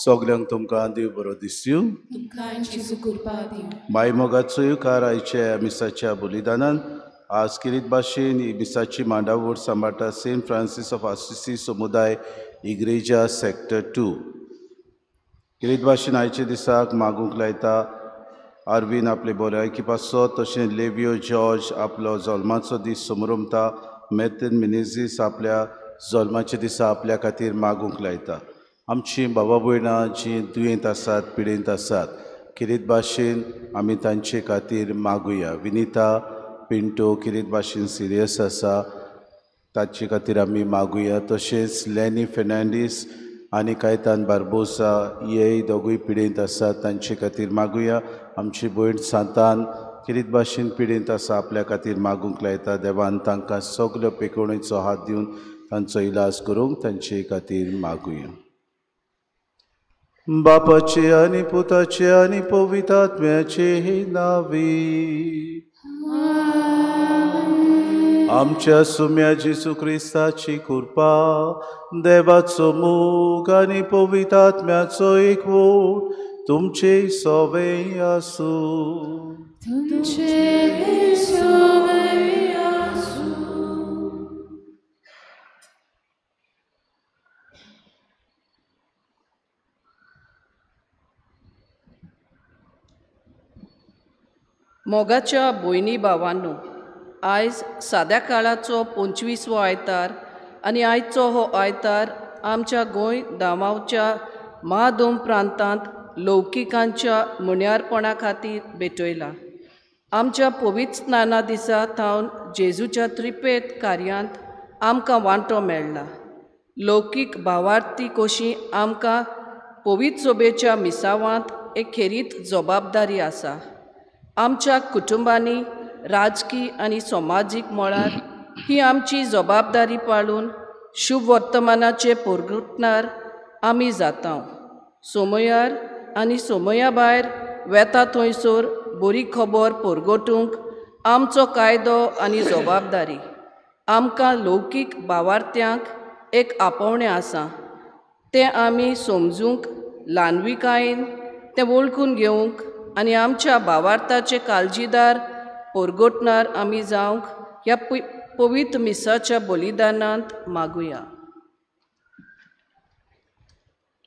सगल्यांक तुमकां देव बरो दिसू. माय मोगाचो येवकार आयच्या मिसाच्या बलिदानान आज किरीत भाशेन ही मिसाची मांडावळ सांबाळटा सेंट फ्रांसीस ऑफ आसिसी समुदाय इग्रेजा सेक्टर 2. किरीत भाशेन आयच्या दिसाक मागूंक लायता आरवीन आपले भलायकी पासत, तशें लेवियो जॉर्ज आपलो जल्माचो दीस समरमता, मेथन मिनेझीस आपल्या जल्माच्या दिसा आपल्या खातीर मागूंक लायता. आमची बाबा भयणां जीं दुयेंत आसात, पिडेंत आसात, किरीत भाशेन आमी तांचे खातीर मागुया. विनिता पिंटो किरीत भाशेन सिरियस आसा, ताचे खातीर आमी मागुया. तशेंच लॅनी फेर्नांडीस आनी कायतान बार्बोसा हे दोगूय पिडेंत आसात, तांचे खातीर मागुया. आमची भयण सांतान किरीत भाशेन पिडेंत आसा, आपल्या खातीर मागूंक लायता. देवान तांकां सगल्यो पेकोवणेचो हात दिवन तांचो इलाज करूंक तांचे खातीर मागुया. बापाचे आनी पुताचे आनी पवित्र आत्म्याचे नांवी आमच्या सुम्या जेजू क्रिस्ताची कृपा, देवाचो मोग आनी पवित्र आत्म्याचो एकवट तुमचे सवे आसूं. तुमचे सवे आसूं. मोगाच्या भयणी भावांनो, आयज साद्या काळाचो 25वो आयतार आनी आयचो हो आयतार आमच्या गोंय दामांवच्या महादोम प्रांतांत लौकिकांच्या मुण्यारपणा खातीर भेटयला. आमच्या पवित्र स्नाना दिसा थावन जेजूच्या त्रिपेत कार्यांत आमकां वांटो मेळ्ळा. लौकीक भावार्थी कशी आमकां पवित्र सोबेच्या मिसावांत एक खेरीत जबाबदारी आसा. आमच्या कुटुंबांनी राजकी आनी समाजीक मळार ही आमची जबाबदारी पाळून शुभ वर्तमानाचे पोरगुटणार आमी जाता. सोमयार आनी सोमया भायर वेता थंयसर बरी खबर पोरगोटूंक आमचो कायदो आनी जबाबदारी. आमकां लौकीक भावार्थ्यांक एक आपोवणें आसा, तें आमी समजूंक, ल्हानविकायेन तें वळखून घेवंक आनी आमच्या भावार्थाचे काळजीदार पोरगोटणार आमी जावंक ह्या पवित्र मिसाच्या बलिदानांत मागुया.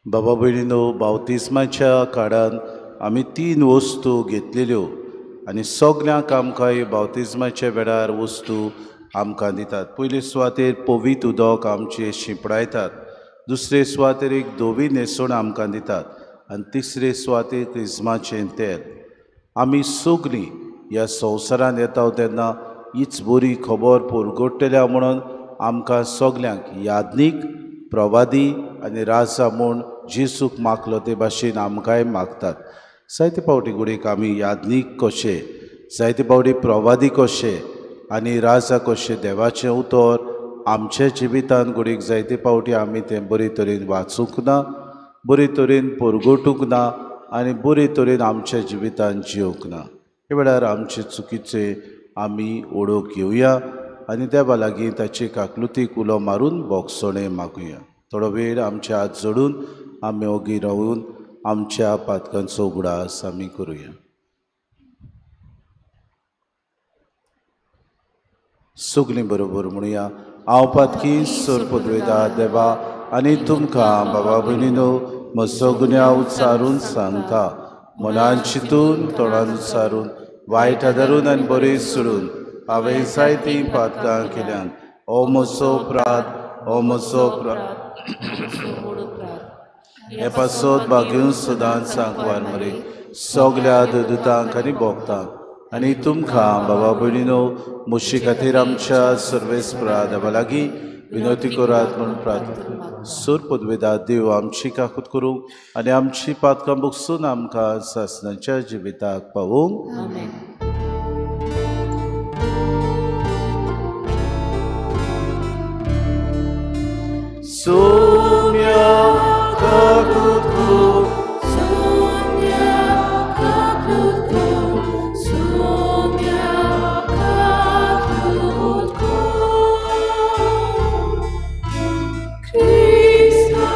बाबा भयणीनो, बावतिस्माच्या काळान आमी 3 वस्तू घेतलेल्यो आनी सगल्यांक आमकां बावतिस्माच्या वेळार वस्तू आमकां दितात. पयले सुवातेर पवित्र उदक आमचें शिंपडायतात, दुसरे सुवातेर एक धवी न्हेसण आमकां दितात आनी तिसरे सुवातेर क्रिज्माचें तेल. आमी सगळीं ह्या संवसारांत येता तेन्ना हीच बरी खबर पोरगोट्टल्या म्हणून आमकां सगल्यांक याज्ञीक, प्रवादी आनी राजा म्हूण जेजूक मागलो ते भाशेन आमकांय मागतात. जायते फावटी घडयेक आमी याज्ञीक कशे, जायते फावटी प्रवादी कशे आनी राजा कशे देवाचें उतर आमच्या जिवितान घडयेक जायते फावटी आमी तें बरे तरेन वाचूंक ना, बरे तरेन पोरगोटूंक ना आनी बरे तरेन आमच्या जिवितान जिवंक ना. हे वेळार आमचे चुकीचे आमी ओळख घेवया आनी देवा लागीं ताचे काकलुतीक उलो मारून बोगसणें मागुया. थोडो वेळ आमचे हात जोडून आमी ओगी रावून आमच्या पातकांचो उगडास आमी करुया. सगळीं बरोबर म्हणुया, हांव पातकी सोरपदवेदा देवा आनी तुमकां बाबा भयणीनो म्हजो गुन्यांव उच्चारून सांगता, मनान चिंतून तोंडान उच्चारून वायट आदारून आनी बरें सोडून हांवें जायतीं पातकां केल्यान। ओ म्हजो अपराध, ओ म्हजो अपराध। हे पासत भाग्यून सदांच सांकवार मरे सगल्या दुतांक आनी भोगतांक आनी तुमकां बाबा भयणीनो म्हजे खातीर आमच्या सर्वेस्परा देवा लागीं विनवती करात म्हूण प्रार्थना। सूर पदवेदा देव आमची काकूत करूंक आनी आमची पातकां बगसून आमकां सासणाच्या जिविताक पावोवंक। Soumya kakutku, Soumya kakutku, Soumya kakutku. Krista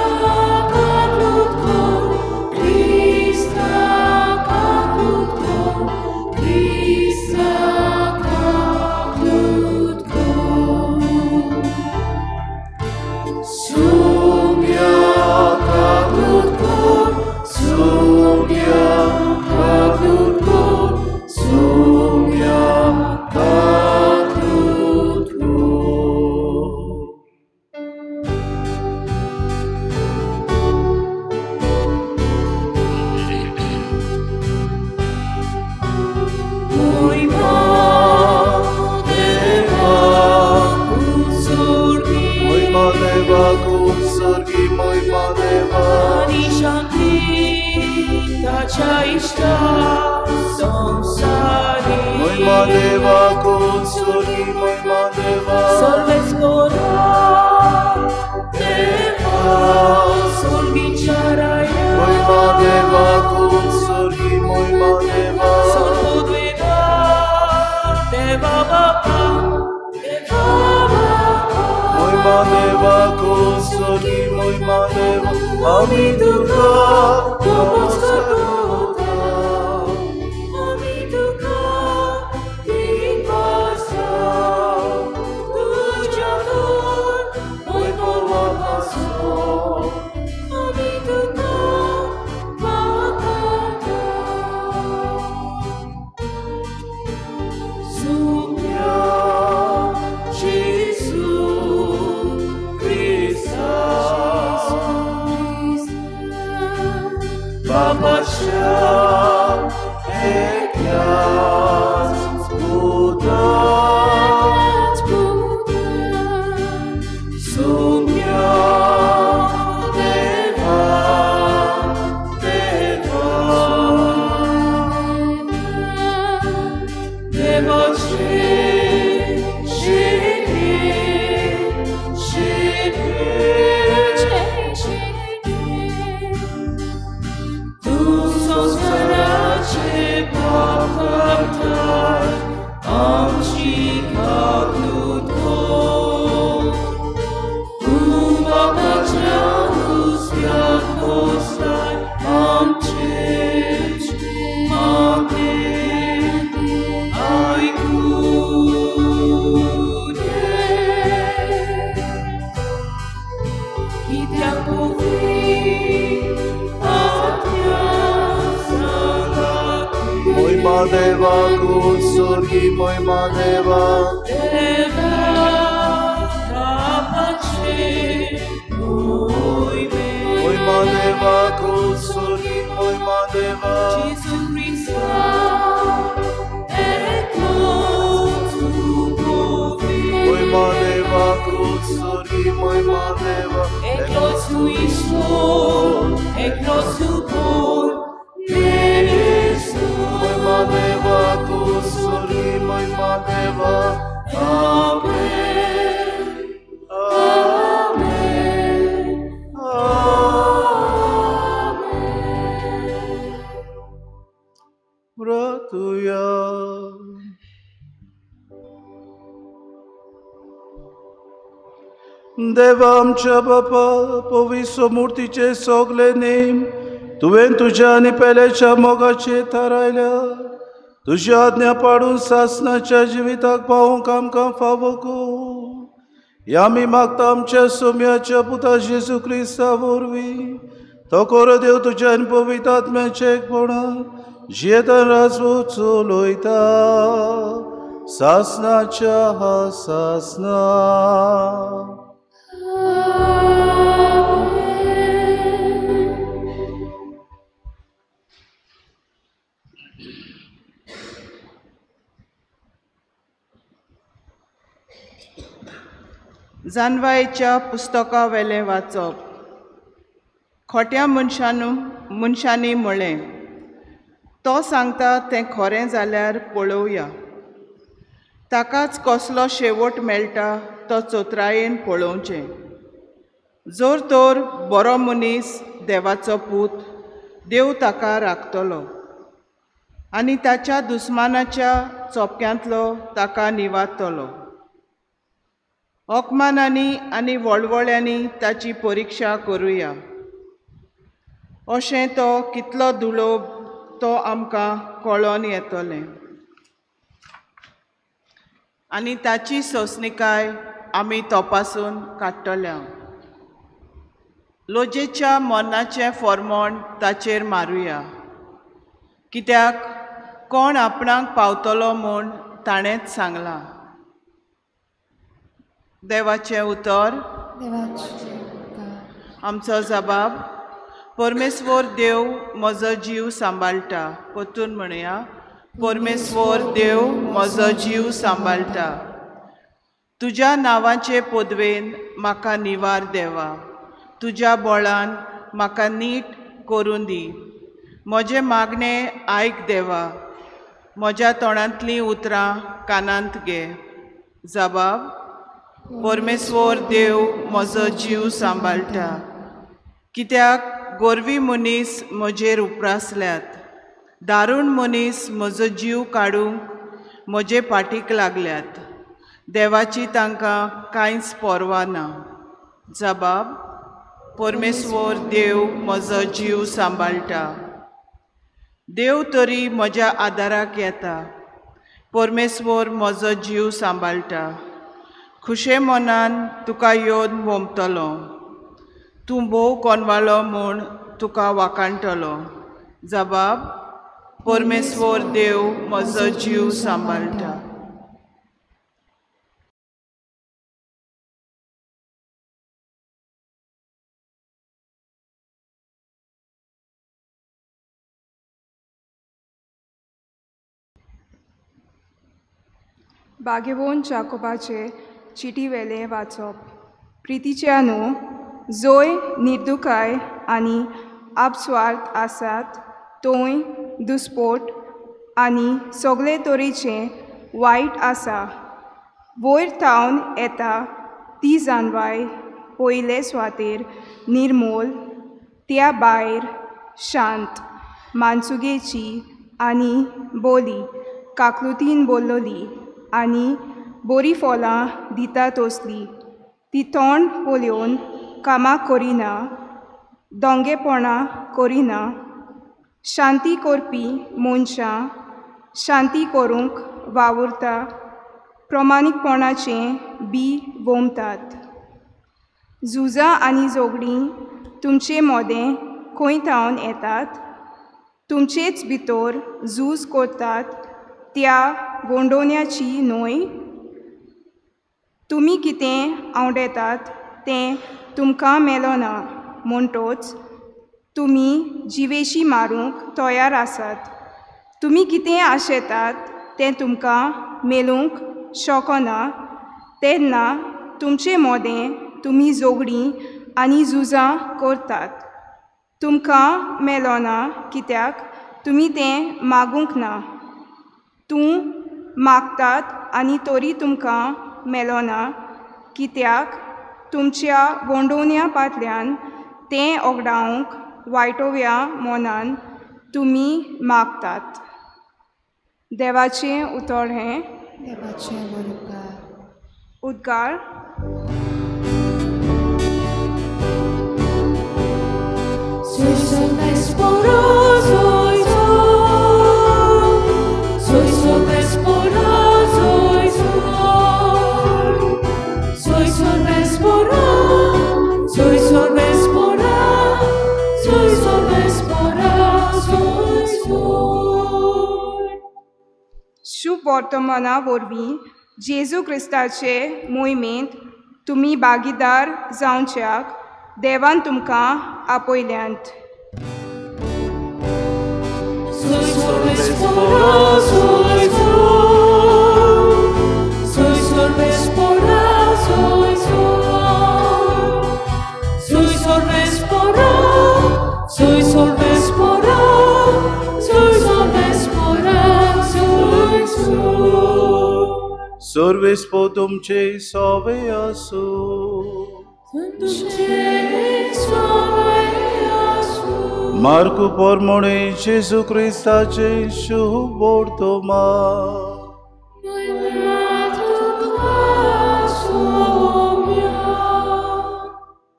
kakutku, Krista kakutku, Krista kakutku. Soumya kakutku, Soumya kakutku, Soumya kakutku. देवा आमच्या बापा पवित्र मुर्तीचे सगळे नेम तुवें तुज्या आनी पेल्याच्या मोगाचे थारायल्या। तुजी आज्ञा पाडून सासणाच्या जिविताक पावोवंक आमकां फावो कर. ह्या आमी मागता आमच्या सोम्याच्या पुता जेजू क्रिस्ता वरवीं. तो खरो देव तुज्या आनी पवित्र आत्म्याचें एकपणान जियेता राजवट चलयता सासणाच्या सासणा. जानवायेच्या पुस्तका वेलें वाचप. खोट्या मनशांनी म्हळें, तो सांगता तें खरें जाल्यार पळोवया, ताकाच कसलो शेवट मेळटा तो चोत्रायेन पळोवचें. जर तर बरो मनीस देवाचो पूत, देव ताका राखतलो आनी ताच्या दुस्मानाच्या चोपक्यांतलो ताका निवारतलो. अपमानांनी आनी वळवळ्यांनी ताची परिक्षा करुया, अशें तो कितलो दुलोब तो आमकां कळोन येतलें आनी ताची सोंसणीकाय आमी तपासून काडटल्या. लजेच्या मरणाचें फॉर्मोण ताचेर मारुया, कित्याक कोण आपणाक पावतलो म्हूण ताणेंच सांगलां. देवाचें उतर. आमचो जबाब. परमेश्वर देव म्हजो जीव सांबाळटा. परतून म्हणया, परमेश्वर देव म्हजो जीव सांबाळटा. तुज्या नांवाचे पदवेन म्हाका निवार देवा, तुज्या बळान म्हाका नीट करून दी. म्हजें मागणें आयक देवा, म्हज्या तोंडांतलीं उतरां कानांत घे. जबाब. परमेश्वर देव म्हजो जीव सांबाळटा, कित्याक गोरवी मनीस म्हजेर उप्रासल्यात, दारूण मनीस म्हजो जीव काडूंक म्हजे पाटीक लागल्यात. देवाची तांकां कांयच पर्वा ना. जबाब. परमेश्वर देव म्हजो जीव सांबाळटा. देव तरी म्हज्या आदाराक येता, परमेश्वर म्हजो जीव सांबाळटा. खुशे मनान तुका येवन वोमतलो, तूं भोव कोनवालो म्हूण तुका वाखाणटलो. जबाब. परमेश्वर देव म्हजो जीव सांबाळटा. बागेवन जाकोबाचे चिटी वेलें वाचप. प्रितीच्या न्हू, जोय निर्दुकाय आनी आपस्वार्थ आसात थंय दुस्पोट आनी सगळे तरेचें वायट आसा. वयर थावन येता ती जानवाय पयले सुवातेर निर्मोल, त्या भायर शांत मानसुगेची आनी बोली काकलुतीन बोल्लोली आनी बरीं फलां दिता तसली. ती तोंड पळोवन कामां करिना, दोंगेपणां करिना. शांती करपी मनशां शांती करूंक वावुरता, प्रमाणीकपणाचें बी वोमतात. झुजां आनी झगडीं तुमचे मोदें खंय थावन येतात? तुमचेच भितर झूज करतात त्या गोंडोवण्याची न्हय? तुमी कितें आवडेतात तें तुमकां मेळना, म्हणटोच तुमी जिवेशी मारूंक तयार आसात. तुमी कितें आशेतात तें तुमकां मेळूंक शकना, तेन्ना तुमचे मोदें तुमी झगडीं आनी झुजां करतात. तुमकां मेळना कित्याक तुमी तें मागूंक ना. तूं मागतात आनी तरी तुमकां मेळना कित्याक तुमच्या गोंडोवण्या फाटल्यान तें ओगडावंक वायटोव्या मनान तुमी मागतात. देवाचें उतर हें. देवाचें उपकार. उद्गार. Soy Soy solvespora, soy solvespora, soy sol. शुभवर्तमाना वरवीं जेजू क्रिस्ताचे मोहिमेंत तुमी भागीदार जावच्याक देवान तुमकां आपयल्यांत. Soy solvespora, soy sol. Soy solvespora, soy sol. Soy solvespora, soy solvespora, soy solvespora, soy sol. सर्वेस्पो तुमचे सोवे आसूं. तुमचे सोवे आसूं. मार्कू पोरमोणे जेजू क्रिस्ताचे शुभवर्तमान.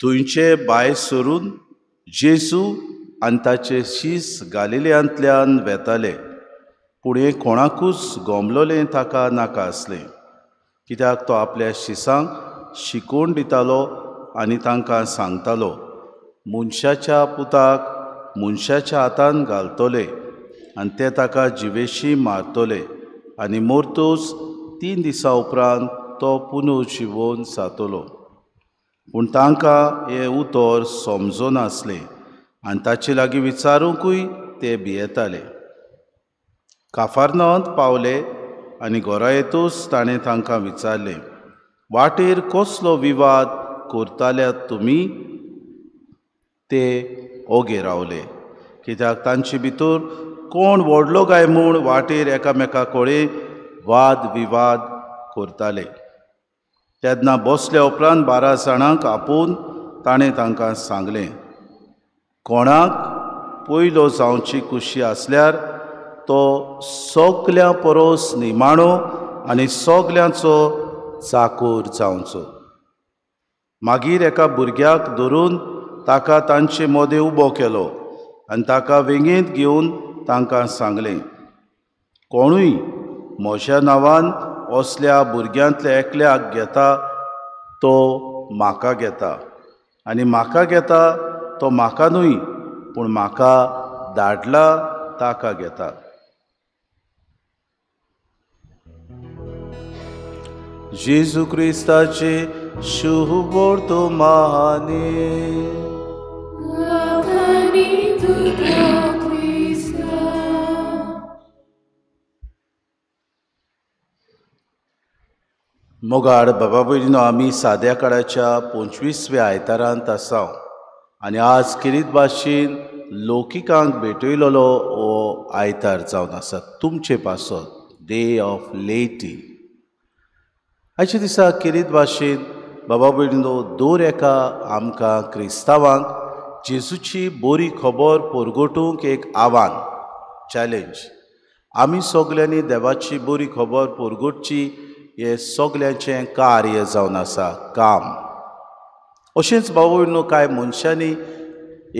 थंयचे भायर सरून जेजू आनी ताचे शीस गालिल्यांतल्यान वेताले. पूण हें कोणाकूच गोमलोलें ताका नाका आसलें, कित्याक तो आपल्या शिसांक शिकोवन दितालो आनी तांकां सांगतालो, मनशाच्या पुताक मनशाच्या हातान घालतले आनी ते ताका जिवेशी मारतले आनी मोरतूच 3 दिसां उपरांत तो पुनू जिवोवन जातलो. पूण तांकां हें उतर समजनासलें आनी ताचे लागीं विचारूंकूय ते भियेताले. काफारनांत पावले आनी घरा येतूच ताणें तांकां विचारलें, वाटेर कसलो विवाद करताल्यात तुमी? ते ओगे रावले, कित्याक तांचे भितर कोण व्हडलो काय म्हूण वाटेर एकामेका कडेन वाद विवाद करताले. तेन्ना बसल्या उपरांत 12 जाणांक आपोवन ताणें तांकां सांगलें, कोणाक पयलो जावची खुशी आसल्यार तो सगल्यां परस निमाणो आनी सगल्यांचो चाकोर जावचो. मागीर एका भुरग्याक धरून ताका तांचे मदें उबो केलो आनी ताका वेंगेंत घेवन तांकां सांगलें, कोणूय म्हज्या नांवान असल्या भुरग्यांतल्या एकल्याक घेता तो म्हाका घेता, आनी म्हाका घेता तो म्हाका न्हय पूण म्हाका धाडला ताका घेता. जेजू क्रिस्ताचे शुभवर्तमान. मोगाड बाबा भयणीनो, आमी साद्या काळाच्या 25व्या आयतारांत आसा आनी आज किरीत भाशेन लौकिकांक भेटयलेलो हो आयतार जावन आसा तुमचे पासत, डे ऑफ लेटी. आयच्या दिसा किरीत भाशेन बाबा भयणीनो दर एका आमकां क्रिस्तांवांक जेजूची बरी खबर परगटूंक एक आव्हान, चॅलेंज. आमी सगल्यांनी देवाची बरी खबर परगटची हें सगल्यांचें कार्य जावन आसा, काम. अशेंच बाबा भयणीनो कांय मनशांनी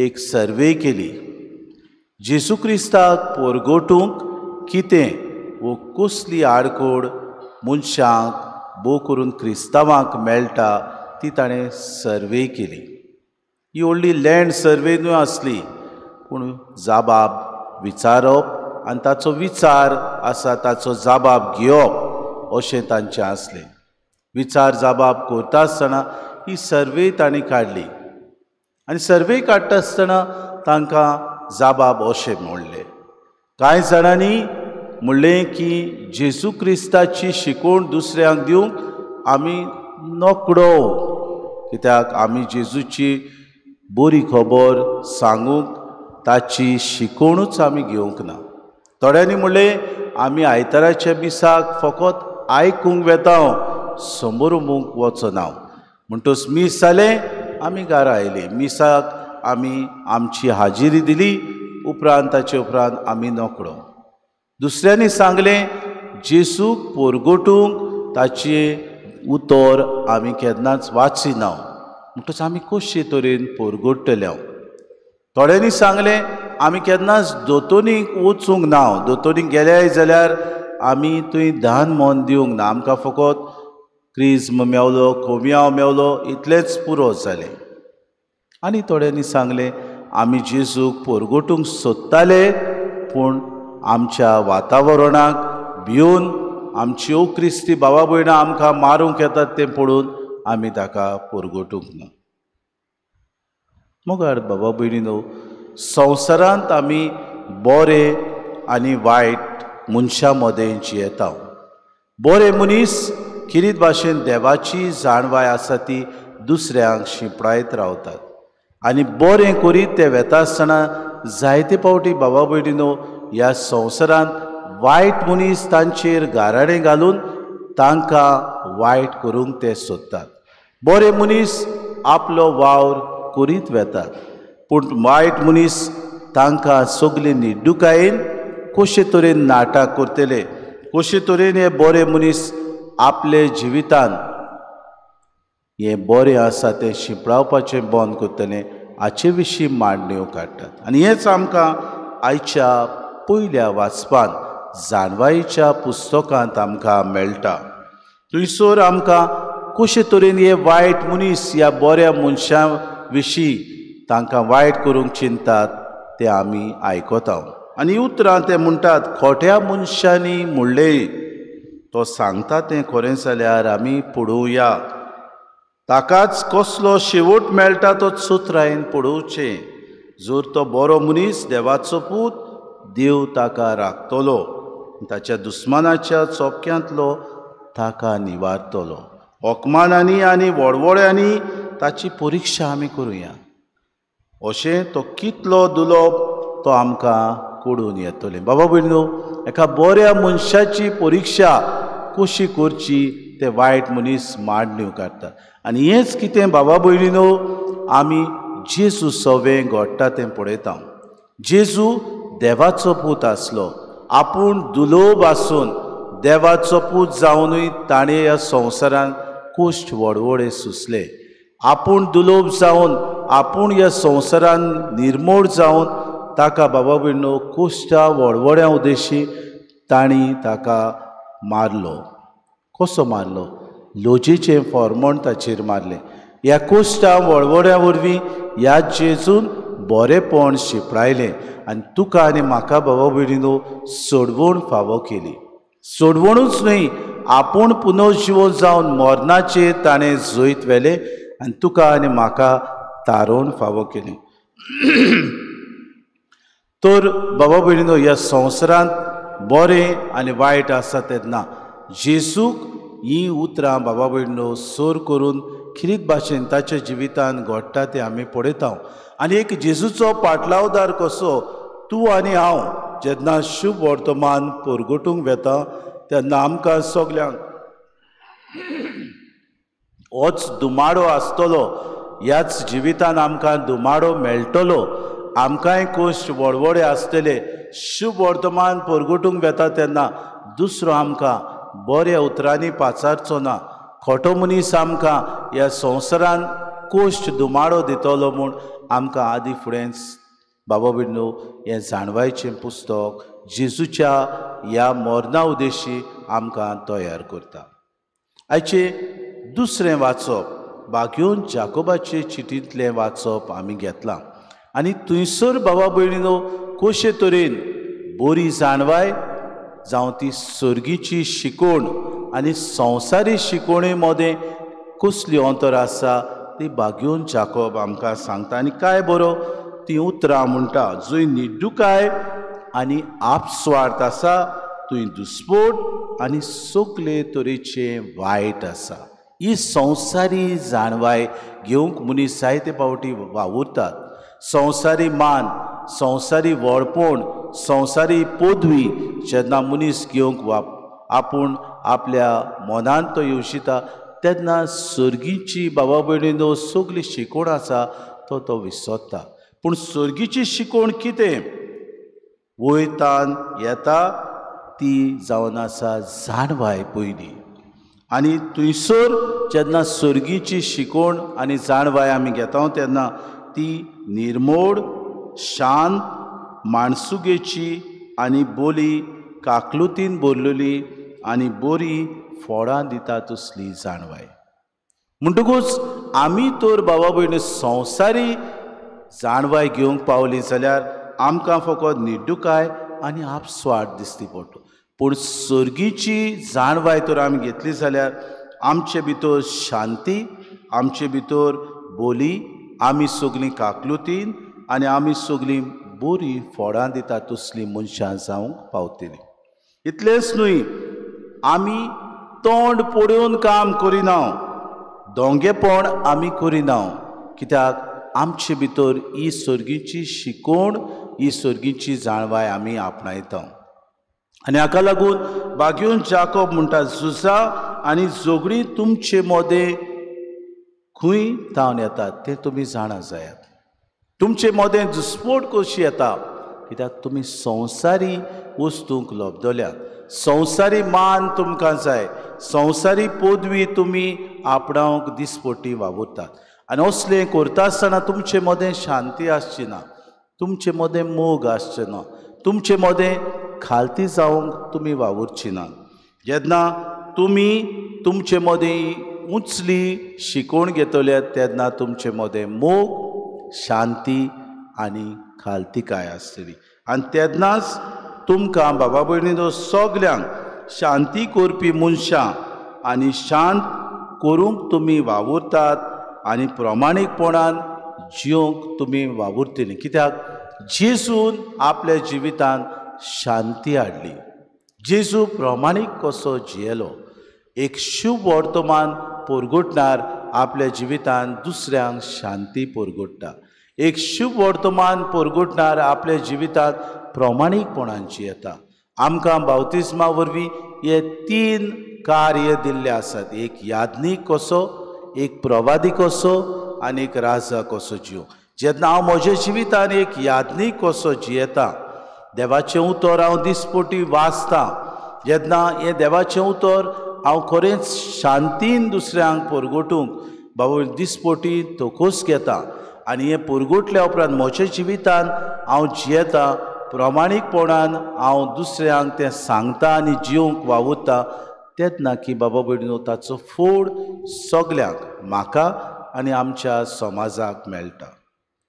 एक सर्वे केली, जेजू क्रिस्ताक परगटूंक कितें वो कसली आडखळ मनशांक भोव करून क्रिस्तांवांक मेळटा ती ताणें सर्वे केली. ही व्हडली लँड सर्वे न्हय आसली, पूण जाबाब विचारप आनी ताचो विचार आसा ताचो जाबाब घेवप अशें तांचें आसलें. विचार जाबाब करता आसतना ही सर्वे तांणी काडली आनी सर्वे काडटा आसतना तांकां जाबाब अशें म्हणलें. कांय जाणांनी म्हणलें की जेजू क्रिस्ताची शिकवण दुसऱ्यांक दिवंक आमी नकडो, कित्याक आमी जेजूची बरी खबर सांगूंक ताची शिकवणूच आमी घेवंक ना. थोड्यांनी म्हणलें आमी आयताराच्या मिसाक फकत आयकूंक वेता, समोर वचना. म्हणटच मीस जालें आमी घरा आयली, मिसाक आमी आमची हाजिरी दिली, उपरांत ताचे उपरांत आमी नकळो. दुसऱ्यांनी सांगलें जेजूक परगटूंक ताचें उतर आमी केन्नाच वाचिना, म्हणटच आमी कशे तरेन परगट्टले. थोड्यांनी सांगलें आमी केन्नाच दोतोनीक वचूंक ना, दोतोनीक गेले जाल्यार आमी थंय ध्यान मन दिवंक ना, आमकां फकत क्रिज्म मेवलो, कोमियांव मेवलो, इतलेंच पुरो जालें. आनी थोड्यांनी सांगलें आमी जेजूक पोरगोटूंक सोदताले पूण आमच्या वातावरणाक भिवन आमची क्रिस्ती बाबा भयणां आमकां मारूंक येतात तें पळोवन आमी ताका पोरगोटूंक ना. मुखार बाबा भयणीनो, संवसारांत आमी बरे आनी वायट मनशां मदें जियेता. बरे मनीस किरीत भाशेन देवाची जाणवाय आसा ती दुसऱ्यांक शिंपडायत रावतात आनी बरें करीत ते वेता आसतना जायते फावटी बाबा भयणीनो ह्या संवसारांत वायट मनीस तांचेर गाराणें घालून तांकां वायट करूंक ते सोदतात. बरे मनीस आपलो वावर करीत वेतात पूण वायट मनीस तांकां सगळे निड्डुकायेन कशे तरेन नाटक करतले, कशे तरेन हे बरे मनीस आपले जिवितान हें बरें आसा तें शिंपडावपाचें बंद करतलें हाचे विशीं मांडण्यो काडटात. आनी हेंच आमकां आयच्या पयल्या वाचपान जाणवायेच्या पुस्तकांत आमकां मेळटा. थंयसर आमकां कशे तरेन हे वायट मनीस ह्या बऱ्या मनशां विशीं तांकां वायट करूंक चिंतात तें आमी आयकता. आनी उतरां ते म्हणटात खोट्या मनशांनी म्हणलें, तो सांगता तें खरें जाल्यार आमी पळोवया, ताकाच कसलो शेवट मेळटा तो चतुरायेन पळोवचें. जर तो बरो मनीस देवाचो पूत, देव ताका राखतलो, ताच्या दुस्मानाच्या चोपक्यांतलो ताका निवारतलो. अपमानांनी आनी वडवड्यांनी ताची परिक्षा आमी करुया, अशें तो कितलो दुलोप तो आमकां कळून येतलें. बाबा भयणीनो, एका बऱ्या मनशाची परिक्षा कशी करची ते वायट मनीस मांडण्यो काडटात. आनी हेंच कितें बाबा भयणीनो आमी जेजू सवें घडटा तें पळयता. जेजू देवाचो पूत आसलो, आपूण दुलोब आसून देवाचो पूत जावनूय ताणें ह्या संवसारांत कुश्ट वडवडे सुसले. आपूण दुलोब जावन आपूण ह्या संवसारांत निर्मोड जावन ताका बाबा भयणीनो कुश्टा वडवड्यां उद्देशी तांणी ताका मारलो. कसो मारलो? लोजेचें फॉर्मोण ताचेर मारलें. ह्या कुश्टा वडवड्यां वरवीं ह्या जेजून बरेंपण शिंपडायलें आनी तुका आनी म्हाका बाबा भयणीनो सोडवण फावो केली. सोडवणूच न्हय, आपूण पुनर्जिवन जावन मरणाचेर ताणें जैत व्हेलें आनी तुका आनी म्हाका तारोवन फावो केलें. तर बाबा भयणीनो, ह्या संवसारांत बरें आनी वायट आसा तेन्ना जेजूक हीं उतरां बाबा भयणीनो सर करून खिरीत भाशेन ताच्या जिवितान घडटा तें आमी पळयता. आनी एक जेजूचो पाटलावदार कसो तूं आनी हांव जेन्ना शुभ वर्तमान परगटूंक वेता तेन्ना आमकां सगल्यांक होच दुमाडो आसतलो, ह्याच जिवितान आमकां दुमाडो मेळटलो, आमकांय कश्ट वडवडे आसतले. शुभ वर्तमान परगटूंक वेता तेन्ना दुसरो आमकां बऱ्या उतरांनी पाचारचो ना, खोटो मनीस आमकां ह्या संवसारान कश्ट दुमाडो दितलो म्हूण आमकां आदी फुडेंच बाबा भयणीनो हें जाणवायचें पुस्तक जेजूच्या ह्या मरणा उद्देशी आमकां तयार करता. आयचें दुसरें वाचप बाग्योन जाकोबाचे चिटींतलें वाचप आमी घेतलां. आनी थंयसर बाबा भयणीनो कशे तरेन बरी जाणवाय जावं ती सर्गीची शिकवण आनी संवसारी शिकवणे मदें कसली अंतर आसा ती बाग्योन जाकोब आमकां सांगता. आनी काय बरो ती उतरां म्हणटा, जंय निड्डुकाय आनी आपस्वार्थ आसा थंय दुस्पोट आनी सगले तरेचें वायट आसा. ही संवसारी जाणवाय घेवंक मनीस जायते फावटी वावुरतात. संवसारी मान, संवसारी व्हडपण, संवसारी पदवी जेन्ना मनीस घेवंक आपूण आपल्या मनांत तो येवजिता तेन्ना सर्गीची बाबा भयणीनो सगली शिकवण आसा तो तो विसरता. पूण सर्गीची शिकवण कितें वयतान येता ती जावन आसा जाणवाय पयली. आनी थंयसर जेन्ना सर्गीची शिकवण आनी जाणवाय आमी घेता तेन्ना ती निर्मोड, शांत, माणसुगेची आनी बोली काकलुतीन भरलेली आनी बरी फळां दिता तसली जाणवाय. म्हणटकूच आमी तर बाबा भयणी संवसारी जाणवाय घेवंक पावली जाल्यार आमकां फकत निड्डुकाय आनी आपस्वार्थ दिसती पडटा. पूण सर्गीची जाणवाय तर आमी घेतली जाल्यार आमचे भितर शांती, आमचे भितर बोली, आमी सगळीं काकलुतीन आनी आमी सगळीं बरीं फळां दिता तसलीं मनशां जावंक पावतलीं. इतलेंच न्हय, आमी तोंड पळोवन काम करिना, दोंगेपण आमी करिना, कित्याक आमचे भितर ही सर्गीची शिकवण, ही सर्गीची जाणवाय आमी आपणायता. आनी हाका लागून बागेवन जाकोब म्हणटा, झुजा आनी झगडीं तुमचे मदें खंय तावन येतात तें तुमी जाणा जायात. तुमचे मदें झुस्पोट कशी येता, कित्याक तुमी संवसारी वस्तूंक लब्दल्यात, संवसारी मान तुमकां जाय, संवसारी पदवी तुमी आपणावंक दिसपट्टी वावुरतात. आनी असलें करता आसतना तुमचे मदें शांती आसची ना, तुमचे मदें मोग आसचें ना, तुमचे मदें खालती जावंक तुमी वावुरची ना. जेन्ना तुमी तुमचे मदें उंचली शिकवण घेतले तेन्ना तुमचे मदें मोग, शांती आनी खालतीकाय आसतली. आनी तेन्नाच तुमकां बाबा भयणीनो सगल्यांक शांती करपी मनशां आनी शांत करूंक तुमी वावुरतात आनी प्रमाणीकपणान जिवंक तुमी वावुरतली. कित्याक जेजून आपल्या जिवितांत शांती हाडली, जेजू प्रमाणीक कसो जियेलो, एक शुभ वर्तमान परगटणार आपल्या जिवितांत दुसऱ्यांक शांती परगट्टा, एक शुभ वर्तमान परगटणार आपल्या जिवितांत प्रमाणीकपणान जियेता. आमकां बावतिस्मा वरवीं हे तीन कार्य दिल्ले आसात, एक याज्ञीक कसो, एक प्रवादी कसो आनी एक राजा कसो जिव. जेन्ना हांव म्हज्या जिवितान एक याज्ञीक कसो जियेता, देवाचें उतर हांव दिसपटी वाचतां, जेन्ना हें देवाचें उतर हांव खरेंच शांतीन दुसऱ्यांक परगटूंक बाबा दिसपटी तोकोस घेता आनी हें परगटल्या उपरांत म्हज्या जिवितान हांव जियेता, प्रमाणीकपणान हांव दुसऱ्यांक तें सांगता आनी जिवंक वावुरता, तेन्ना की बाबा भयणीनो ताचो फोड सगल्यांक, म्हाका आनी आमच्या समाजाक मेळटा.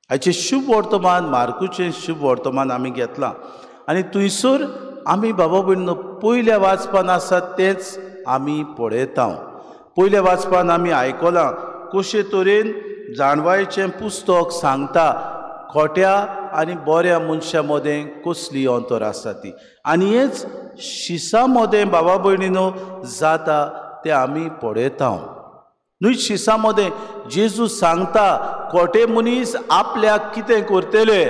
हाचें शुभ वर्तमान, मार्कूचें शुभ वर्तमान आमी घेतलां आनी थंयसर आमी बाबा भयणीनो पयल्या वाचपान आसा तेंच आमी पळयता. पयल्या वाचपान आमी आयकलां कशे तरेन जाणवायेचें पुस्तक सांगता खोट्या आनी बऱ्या मनशां मदें कसली अंतर आसा ती, आनी हेंच शिसा मदें बाबा भयणीनो जाता तें आमी पळयता. न्हय, शिसा मदें जेजू सांगता खोटे मनीस आपल्याक कितें करतले,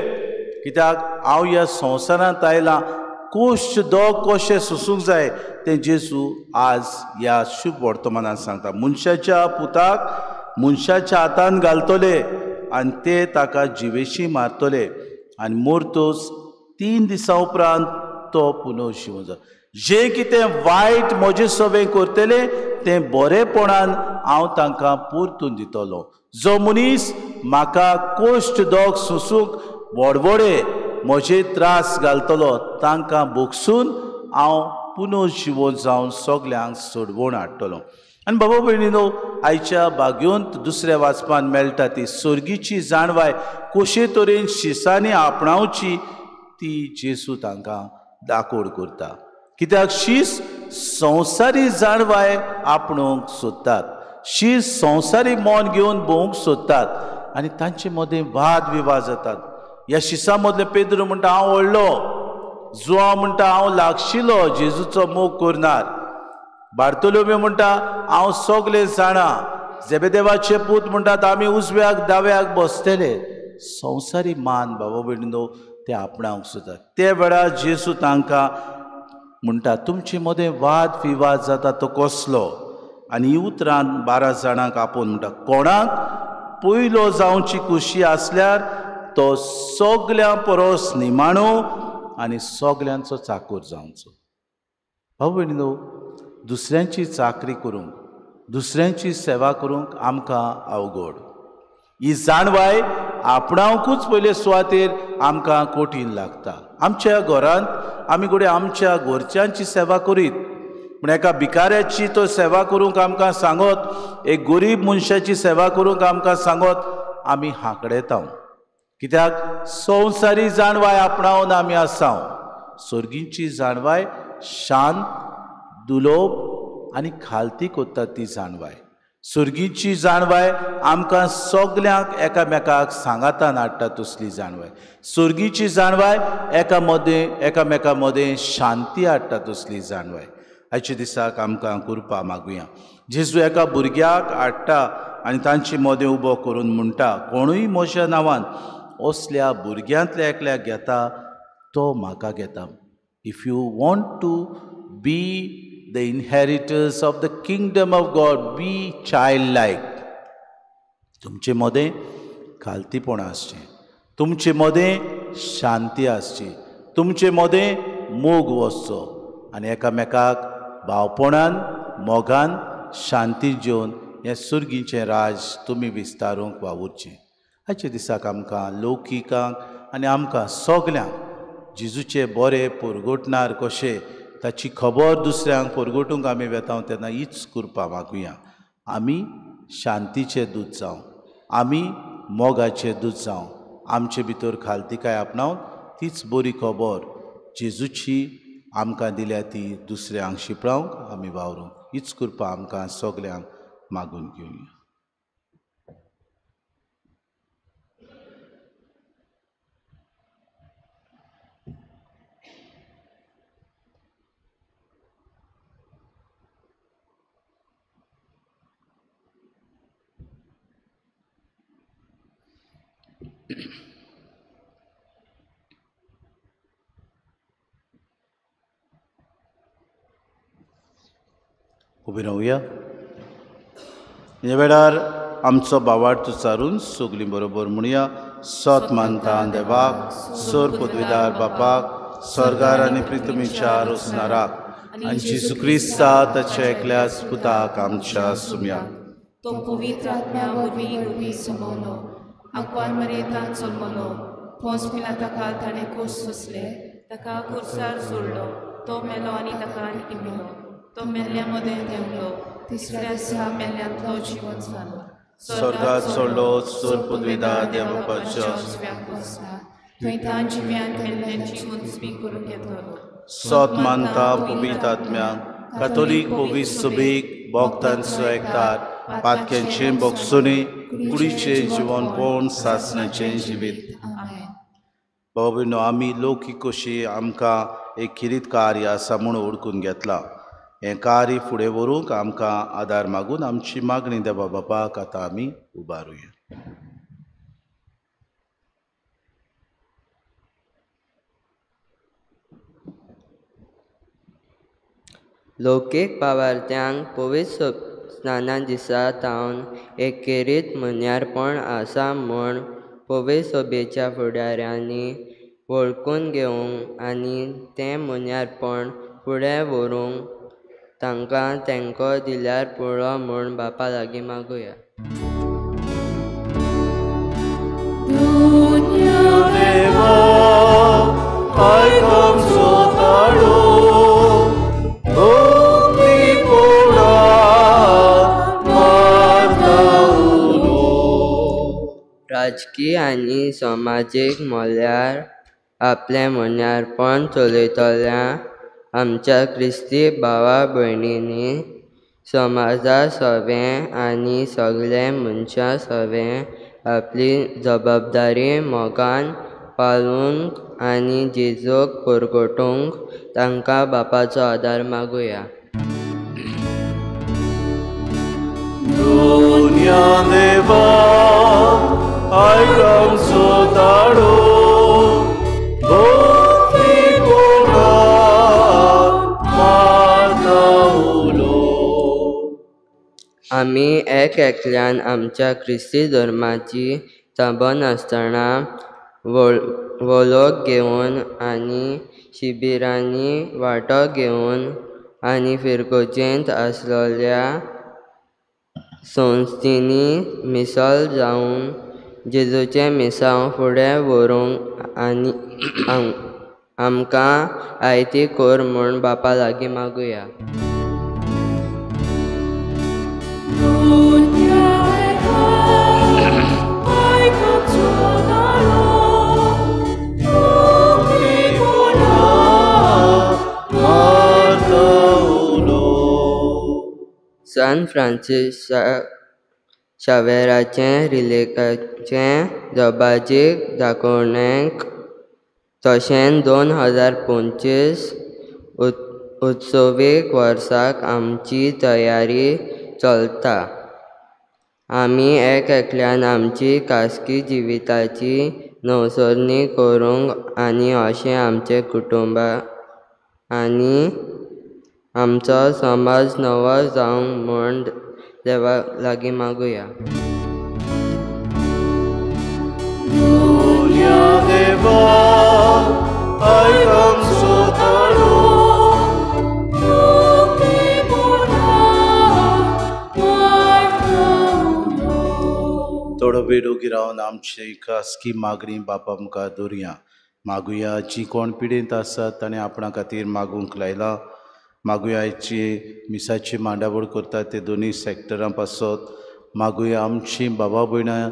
कित्याक हांव ह्या संवसारांत आयलां कोश्ट दोग कशें सोसूंक जाय तें जेजू आज ह्या शुभ वर्तमानान सांगता. मनशाच्या पुताक मनशाच्या हातान घालतले आनी ते ताका जिवेशी मारतले आनी मोरतोच 3 दिसां उपरांत तो पुनः जिवन जाता. जें कितें वायट म्हजे सवें करतले तें बरेपणान हांव तांकां परतून दितलो. जो मनीस म्हाका कोश्ट दोग सोसूंक वडवडे म्हजे त्रास घालतलो तांकां भोगसून हांव पुनः जिवन जावन सगल्यांक सोडवण हाडटलो. आनी बाबा भयणीनो आयच्या बागयोंत दुसऱ्या वाचपान मेळटा ती सर्गीची जाणवाय कशे तरेन शिसांनी आपणावची ती जेजू तांकां दाकोड करता. कित्याक शीस संवसारी जाणवाय आपणूंक सोदतात, शीस संवसारी मन घेवन भोवंक सोदतात आनी तांचे मदें वाद विवाद जातात. ह्या शिसा मदले पेद्रू म्हणटा हांव व्हडलो, जुआंव म्हणटा हांव लागशिलो जेजूचो मोग करणार, बार्तोलोमी म्हणटा हांव सगलें जाणा, जेबेदेवाचे पूत म्हणटात आमी उजव्याक दाव्याक बसतले. संवसारी मान बाबा भयणीनो ते आपणावंक सोदतात. ते वेळार जेजू तांकां म्हणटा तुमचे मदें वाद विवाद जाता तो कसलो, आनी ही उतरान 12 जाणांक आपोवन म्हणटा कोणाक पयलो जावची खुशी आसल्यार तो सगल्यां परस निमाणो आनी सगल्यांचो चाकूर जावचो. भाव भयणीनो दुसऱ्यांची चाकरी करूंक, दुसऱ्यांची सेवा करूंक आमकां अवघड. ही जाणवाय आपणावकूच पयले सुवातेर आमकां कठीण लागता. आमच्या घरांत आमी घडये आमच्या घरच्यांची सेवा करीत, पूण एका भिकाऱ्याची तो सेवा करूंक आमकां सांगत, एक गरीब मनशाची सेवा करूंक आमकां सांगत, आमी हांकडेता. कित्याक संवसारी जाणवाय आपणावन आमी आसा. सर्गीची जाणवाय शांत, दुलोब आनी खालती कोत्ता ती जाणवाय. सर्गीची जाणवाय आमकां सगल्यांक एकामेकाक सांगातान हाडटा तसली जाणवाय. सर्गीची जाणवाय एकामेका मदें शांती हाडटा तसली जाणवाय. आयच्या दिसाक आमकां कृपा मागुया. जेजू एका भुरग्याक हाडटा आनी तांचे मदें उबो करून म्हणटा, कोणूय म्हज्या नांवान असल्या भुरग्यांतल्या एकल्याक घेता तो म्हाका घेता. If you want to be the inheritors of the kingdom of God, be child like. तुमचे मदें खालतीपणां आसचें, तुमचे मदें शांती आसची, तुमचे मदें मोग वसचो आनी एकामेकाक भावपणान, मोगान, शांती जेवन हें सुर्गीचें राज तुमी विस्तारूंक वावुरचें. आयच्या दिसाक आमकां लौकिकांक आनी आमकां सगल्यांक जेजूचे बरे परगटणार कशें ताची खबर दुसऱ्यांक परगटूंक आमी वेता तेन्ना हीच कृपा मागुया. आमी शांतीचे दूत जावं, आमी मोगाचे दूत जावं, आमचे भितर खालतिकाय आपणावन तीच बरी खबर जेजूची आमकां दिल्या ती दुसऱ्यांक शिंपडावंक आमी वावरूंक. हीच कृपा आमकां सगल्यांक मागून घेवया. उबी रावया. ह्या वेळार आमचो बावार्थ उच्चारून सगळीं बरोबर म्हणया, सत मानता देवाक, सर पदवीदार बापाक, स्वर्गार आनी पृथ्वीच्या रोसणाराक, आनी जेजू क्रिस्ता ताच्या एकल्याच पुताक आमच्या सुम्या. तो पवित्र आत्म्या वरवीं घडपी समवलो, आंकवार मरेतान जल्मलो, पोंस पिलाताकाल ताणें कोस सोंसले, ताका खुर्सार सोडलो, तो मेलो आनी ताका निमलो, तो मेल्ल्या मदें देंवलो, तिसऱ्या दिसा मेल्ल्यांतलो जिवंत जालो, स्वर्गात चडलो, सर पदवीदार देवाच्या उजव्याक बसला, थंय तान जिव्यान मेल्ल्यांची उंचवी करूंक येतलो. सत मानता पवित्र आत्म्याक, कातोलीक पवित्र सभेक, भक्तांचो एकतार, पातक्यांचें बोगसुणी, कुडीचें जिवनपण, सासणाचें जिवीत. बाबा भयणो, आमी लौकीक कशी आमकां एक खेरीत कार्य आसा म्हूण ओळखून घेतलां. हें कार्य फुडें व्हरूंक आमकां आदार मागून आमची मागणी देवा बापाक आतां आमी उबारुया. लौकीक भावार्थ्यांक पवित्र स्नाना दिसा तावन एक खेरीत मन्यारपण आसा म्हूण पवित्र सभेच्या फुडाऱ्यांनी वळखून घेवंक आनी तें मन्यारपण फुडें व्हरूंक तांकां तेंको दिल्यार पुरो म्हूण बापा लागीं मागुया. राजकीय आनी समाजीक म्हळ्यार आपलें मन्यारपण चलयतल्या आमच्या क्रिस्ती भावा भयणींनी समाजा सवें आनी सगळे मनशां सवें आपली जबाबदारी मोगान पाळूंक आनी जेजूक परगटूंक तांकां बापाचो आदार मागुया. आमी एक एकल्यान आमच्या क्रिस्ती धर्माची थांबनासतना वळख घेवन आनी शिबिरांनी वांटो घेवन आनी फिरगोजेंत आसलेल्या संस्थेंनी मिसाल जावन जेजूचें मिसांव फुडें व्हरूंक आनी आमकां आयती कर म्हूण बापा लागीं मागुया. सांत फ्रांसीस शावेराचें रिलेकाचें दबाजीक दाखोवणेक तशेंच 2025 उत्सवीक वर्साक आमची तयारी चलता. आमी एक एकल्यान आमची खासगी जिविताची नवसरणी करूंक आनी अशें आमचें कुटुंबा आनी आमचो समाज नवो जावंक म्हूण देवा लागीं मागुया. थोडो वेळ ओगी रावन आमची खासगी मागणी बापा मुखार दवरुया. मागुया जी कोण पिडेंत आसात ताणें आपणा खातीर मागूंक लायलां. मागुया जी मिसाची मांडावळ करतात ते दोनूय सॅक्टरां पासत. मागुया आमची बाबा भयणां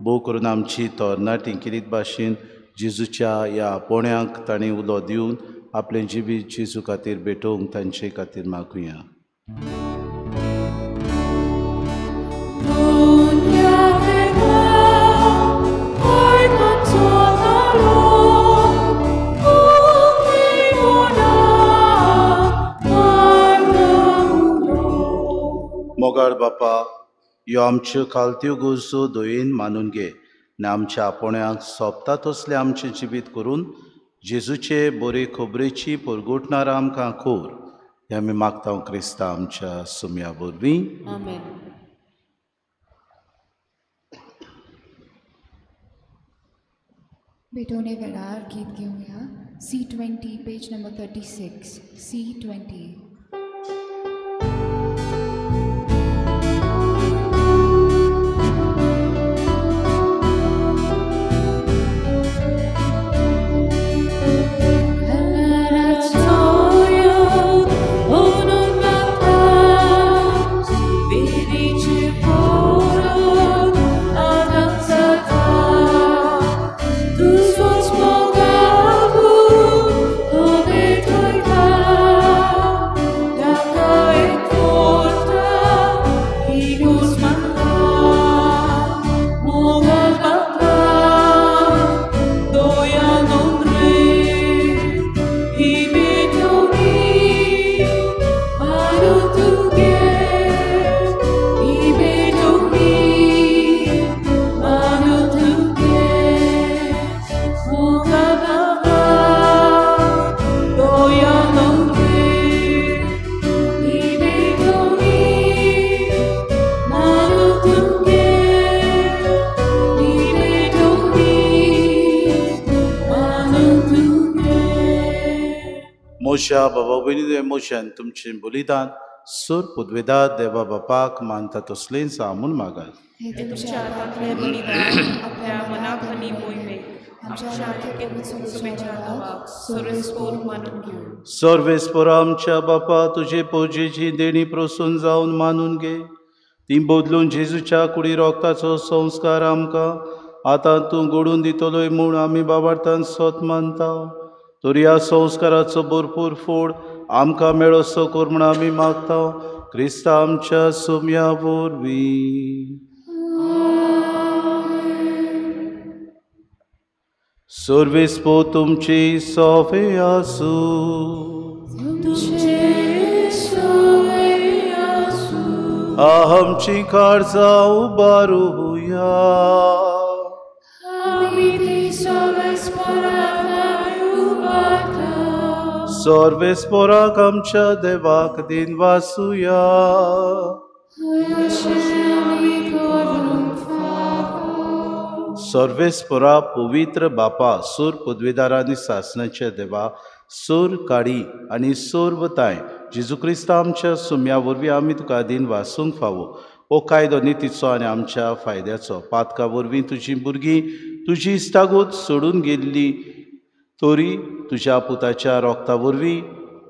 भोव करून आमची तरणाटी किरीत भाशेन जेजूच्या ह्या आपोवण्याक तांणी उलो दिवन आपलें जिवीत जेजू खातीर भेटोवंक तांचे खातीर मागुया. मोगाळ बापा, ह्यो आमच्यो खालत्यो गरजो दयेन मानून घे आनी आमच्या आपोवण्याक सोंपता तसलें आमचें जिवीत करून जेजूचे बरे खबरेची परगटणार आमकां कोर. हें आमी मागता क्रिस्ता आमच्या सुम्या वरवीं. आमेन. भेटवणे वेळार गीत घेवया. C20 page number 36. C20. मोशा बाबा भयणी मोशान तुमचें बलिदान सूर पुदवेदार देवा बापाक मानता तसलेंच म्हूण मागात. तुमच्या हातांतलें बलिदान आपल्या मनाक आनी मोहिमेक आमच्या मानून घेवं. सर्वेस्पर आमच्या बापा, तुजे पुजेची देणी प्रसून जावन मानून घे. ती बदलून जेजूच्या कुडी रोगताचो संस्कार आमकां आतां तूं घडून दितलोय म्हूण आमी बाबार्थान सोत मानता. तर ह्या संस्काराचो भरपूर फोड आमकां मेळोसो कर म्हूण आमी मागता क्रिस्ता आमच्या सुम्या वरवीं. सर्वेस्पर तुमची सोफे आसूं. आमची काळजां उबारुया. सर्वेस्पराक आमच्या देवाक दिन वासुया. सर्वेस्परा पवित्र बापा, सूर पदवीदार आनी सासणाच्या देवा, सूर काडी आनी सर्वताय जेजू क्रिस्ता आमच्या सुम्या वरवीं आमी तुका दिन वासूंक फावो. हो कायदो नितीचो आनी आमच्या फायद्याचो. पातका वरवीं तुजी भुरगीं तुजी इश्टागत सोडून गेल्ली तरी तुज्या पुताच्या रोगता वरवीं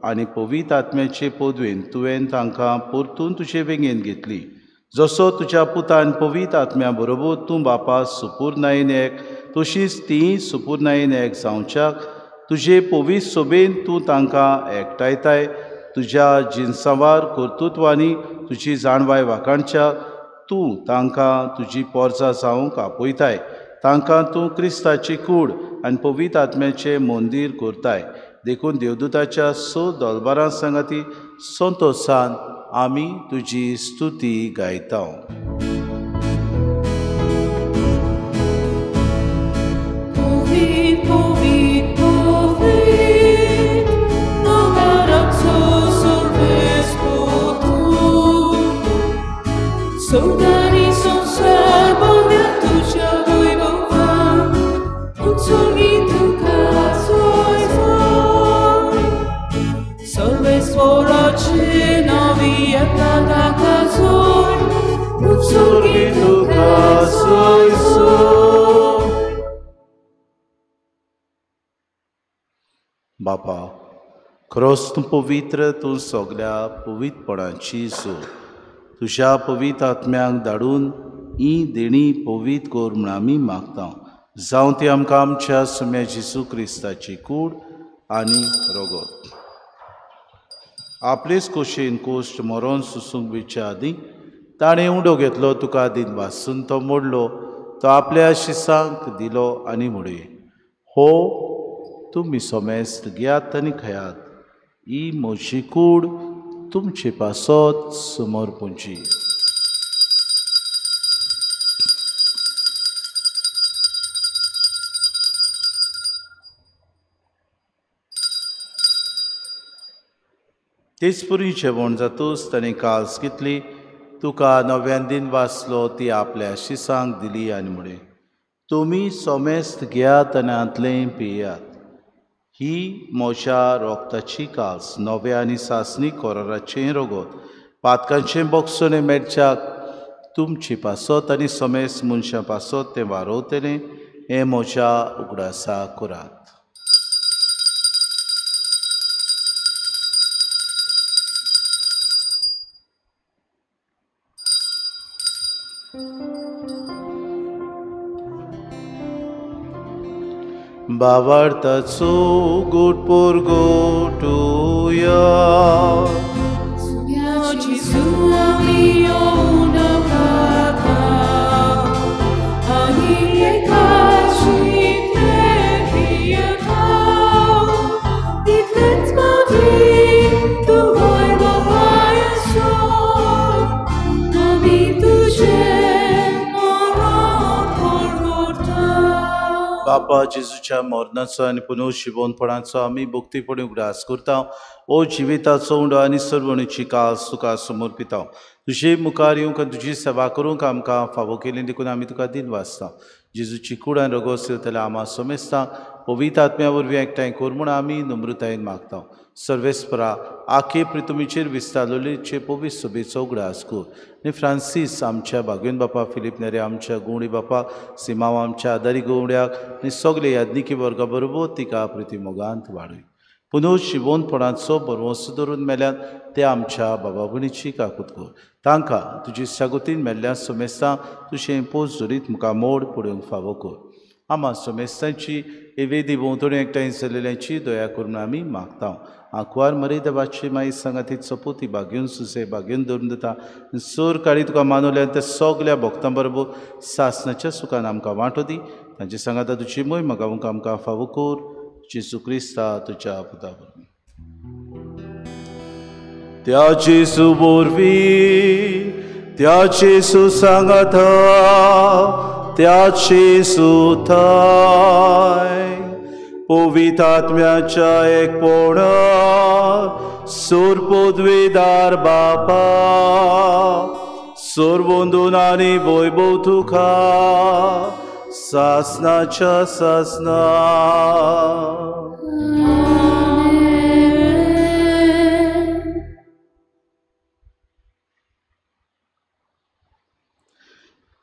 आनी पवित्र आत्म्याचे पदवेन तुवें तांकां परतून तुजे वेंगेन घेतली. जसो तुज्या पुतान पवित्र आत्म्या बरोबर तूं बापा सुपूर्णायेन एक, तशीच ती सुपूर्णायेन एक जावच्याक तुजे पवित्र सोबेन तूं तांकां एकठांयताय. तुज्या जिनसांवार कर्तृत्वांनी तुजी जाणवाय वाखाणच्या तूं तांकां तुजी पोरसां जावंक आपयताय. तांकां तूं क्रिस्ताची कूड आनी पवित्र आत्म्याचें मंदीर करताय. देखून देवदूताच्या स दलबारां सांगाती संतोशान आमी तुजी स्तुती गायता. बापा, खरोच तूं पवित्र, तूं सगल्या पवित्रपणाची सो तुज्या पवित्र आत्म्यांक धाडून ही देणी पवित्र कर म्हूण आमी मागता. जावं ती आमकां आमच्या सुम्या जेजू क्रिस्ताची कूड आनी रगत. आपलेच कोशेन कोश्ट मरोन सुसूंक वयच्या आदीं ताणें उंडो घेतलो, तुका दिन वासून तो मोडलो, तो आपल्या शिसांक दिलो आनी म्हणलें, हो तुमी सोमेस्त घेयात आनी खायात, ही म्हजी कूड तुमचे पासत समर्पणची. तेच पुरी जेवण जातूच ताणें कास घेतली, तुका नव्यान दिन वाचलो, ती आपल्या शिसांक दिली आनी म्हणलें, तुमी सोमेस्त घेयात आनी हांतलें पियात, ही म्हज्या रोगताची कास, नव्या आनी सासणी कोराराचें रगत, पातकांचें बक्षणें मेळच्याक तुमचे पासत आनी समेस्त मनशां पासत तें वारोवतलें, हें म्हज्या उगडासा करात. भावार्थाचो गोट पोरगोटुया. बापा, जेजूच्या मरणाचो आनी पुनर्जिवनपणाचो आमी भक्तीपणी उगडास करता. ओ जिविताचो उंडो आनी सर्वणीची कास तुका समर्पिता. तुजे मुखार येवंक आनी तुजी सेवा करूंक आमकां फावो केली देखून आमी तुका दिन वाचता. जेजूची कूड आनी रगत सेवतल्या आमा समेस्तांक पवित्र आत्म्या वरवीं एकठांय कर म्हूण आमी नम्रतायेन मागता. सर्वेस्परा, आखे प्रितुमीचेर विस्तारलेचे पवित्र सभेचो उगडास कर आनी फ्रांसीस आमच्या बागेन बापा, फिलीप नेरे आमच्या गुवणी बापा, सिमांव आमच्या आदारी गवड्याक आनी सगळे याज्ञिकी वर्गा बरोबर तिका प्रिती मोगांत वाडय. पुनर्जिवनपणाचो भरवंसो धरून मेल्यात ते आमच्या बाबा भयणीची काकूत कर. तांकां तुजी सागोतीन मेल्ल्या समेस्तांक तुजें पोस धरीत मुखार मोड पडूंक फावो कर. आमा समेस्तांची हे वेदी भोंवतणी एकठांय जाल्ल्यांची दया करून आमी मागता. आंकवार मरे देवाची माई सांगाती चपोती बागेवन सुसे बागेवन धरून दिता. सोर काळी तुका मानवल्यान त्या सगल्या भक्तां बरोबर सासनाच्या सुखान आमकां वांटो दी. तांचे सांगाता तुजी मोय मगावंक आमकां फावो कर. जेजू क्रिस्ता तुज्या पुता वरवीं. त्या जेजू वरवीं, त्या जेजू सांगाता, त्या जेजू थाय पवित्र आत्म्याच्या एकपणान सोरपोदवेदार बापा, सोरवंदून आनी वैभव तुका सासनाच्या सासना.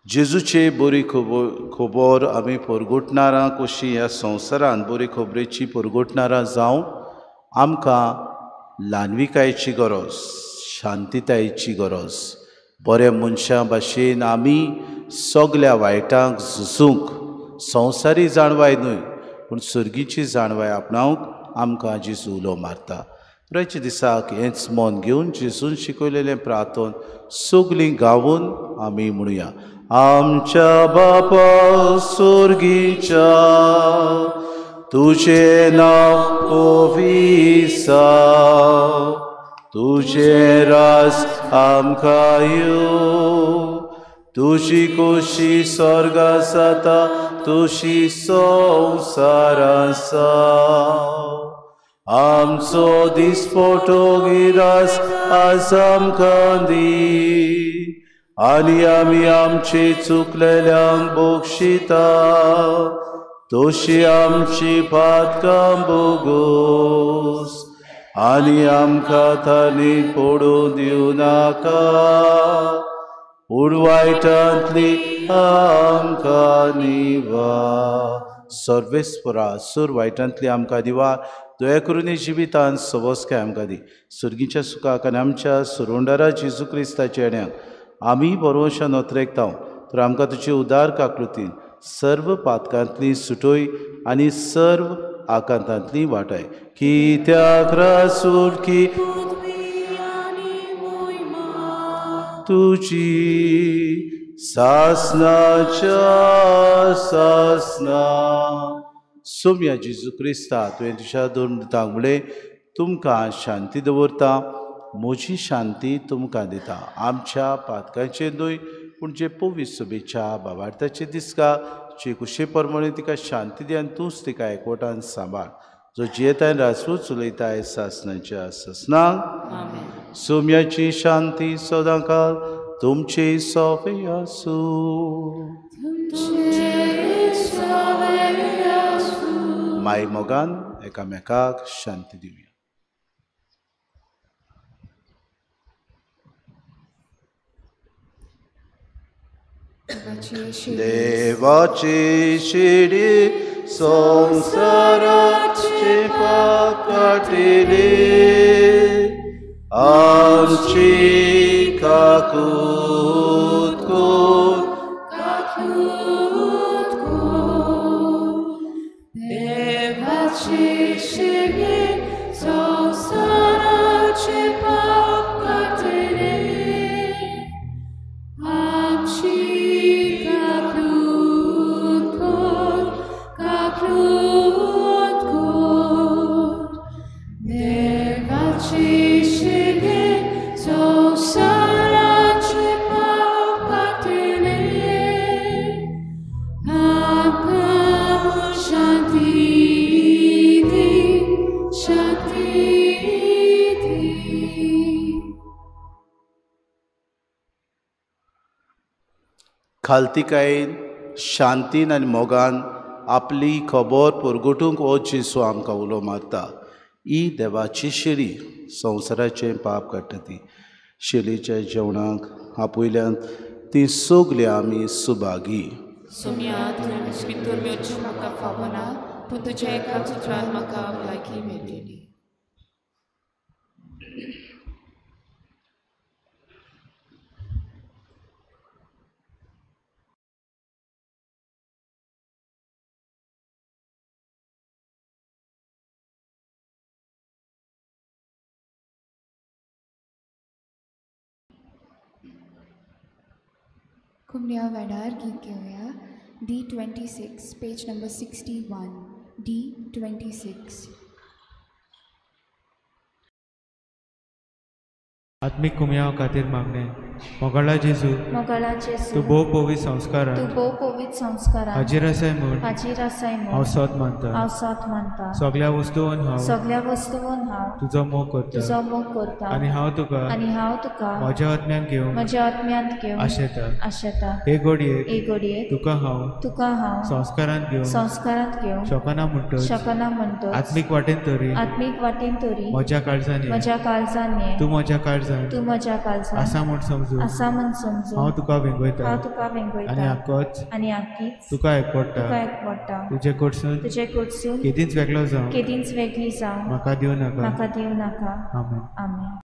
जेजूचे बरी खबर आमी परगटणारां कशी ह्या संवसारान बरी खबरेची परगटणारां जावं आमकां ल्हानविकायेची गरज, शांतितायेची गरज. बऱ्या मनशां भाशेन आमी सगल्या वायटांक झुजूंक संवसारी जाणवाय न्हय पूण सर्गीची जाणवाय आपणावंक आमकां जेजू उलो मारता. पुरायच्या दिसाक हेंच मन घेवन जेजून शिकयलेलें प्रार्थन सगलीं गावून आमी म्हणुया. आमच्या बापा सुर्गीच्या, तुजें नांव पवित्र, तुजें राज आमकां येवं, तुजी खोशी स्वर्गा जाता तुशी संवसारांत जावं. आमचो दिसपटो गिरास आज आमकां दी, आनी आमी आमचे चुकलेल्यांक बक्षिता तशी आमची पातकां बोगोस, आनी आमकां ताणी पडूं दिवं नाका, पूण वायटांतली आमकां निवा. सर्वेस्परा सूर वायटांतली आमकां दिवा, दया करून जिवितान सवस्काय आमकां दी. सुर्गीच्या सुखाक आनी आमच्या सुरुंडारा जेजू क्रिस्ताच्या येण्याक आमी बरोवशा नोत्रेकता, तर आमकां तुजी उदार काकृतीन सर्व पातकांतली सुटोय आनी सर्व आकांतांतली वाटाय. कित्याक रासूर की तुजी सासनाच्या सासना. सोम्या जेजू क्रिस्ता, तुवें तुज्या दोन दितांक म्हणलें, तुमकां शांती दवरता, म्हजी शांती तुमकां दिता. आमच्या पातकांचेर न्हय पूण जे पवित्र सभेच्या बाबार्थाचे दिसका जे कुशे प्रमाणे तिका शांती दी आनी तूंच तिका एकवटान सांबाळ, जो जियेताय राजपूत उलयताय सासनाच्या सासनाक. सोम्याची शांती सदांकाल तुमचे सोबे आसूं. माय मोगान एकामेकाक शांती दिवया. देवाची शिडी संवसाराची पाप काडटली, आमची काकूत कर, काकूत कर. देवाची शिडी संवसाराची पाप काडटली, आमची काकूत कर, काकूत कर. देवाची शिडी संवसाराची पाप काडटली, आमकां शांती दी, शांती दी. खालतिकायेन शांतीन आनी मोगान आपली खबर परगटूंक हो जेजू आमकां उलो मारता. ही देवाची शेळी संवसाराचें पाप काडटा. ती शेळीच्या जेवणाक आपयल्यान ती सगळीं आमी सुभागी. सोम्या, तुवें भितर मेळचें म्हाका फावना, पूण तुज्या एकाच उतरान म्हाका भलायकी मेळटली. कुमण्या वेळार गीत घेवया. D26, page number 61. D26. आत्मीक कुमयाव खातीर मागणें. मोगाळा जेजू, मोगाळा जेजू, तूं भोव पवित्र संस्कारान, तूं भोव पवित्र संस्कारान हाजीर आसाय म्हूण, हाजीर आसाय म्हूण हांव सोद मानता, हांव सोद मानता. सगळ्या वस्तून हांव, सगळ्या वस्तून हांव तुजो मोग करता, तुजो मोग करता. आनी हांव तुका, आनी हांव तुका म्हज्या आत्म्यान घेवंक, म्हज्या आत्म्यांत घेवंक आशेता, आशेता. हे घडयेक, हे घडयेक तुका हांव, तुका हांव संस्कारांत घेवंक, संस्कारांत घेवंक शकना म्हणटच, शकना म्हणटच, आत्मीक वाटेन तरी, आत्मीक वाटेन तरी म्हज्या काळजान, म्हज्या काळजान तूं म्हज्या काळजान, तूं म्हज्या काळजान आसा म्हूण समजून, आसा म्हूण समजून हांव तुका वेंगयता, हांव तुका वेंगयता. आनी आकोच, आनी आकीच तुका एकवटा, तुका एकवटा. तुजे कडसून, तुजे कडसून केदींच वेगळो जावं, केदींच वेगळी जावं म्हाका दिवं नाका, म्हाका दिवं नाका. आमेन. आमेन.